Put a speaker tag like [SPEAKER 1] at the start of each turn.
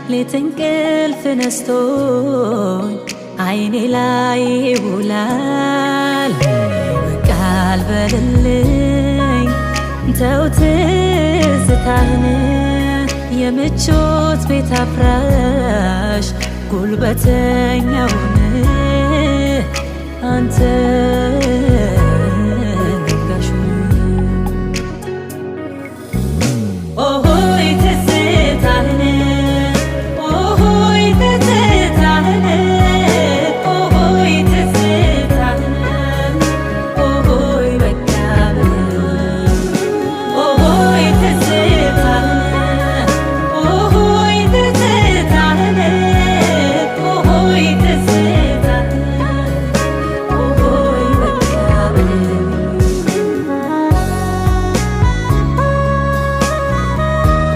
[SPEAKER 1] ሌት እንቅልፍ ነስቶኝ አይኔ ላይ ይውላል። ቃል በልልኝ ተው ትዝታህን፣ የምቾት ቤት አፍራሽ ጉልበተኛውን አንተ።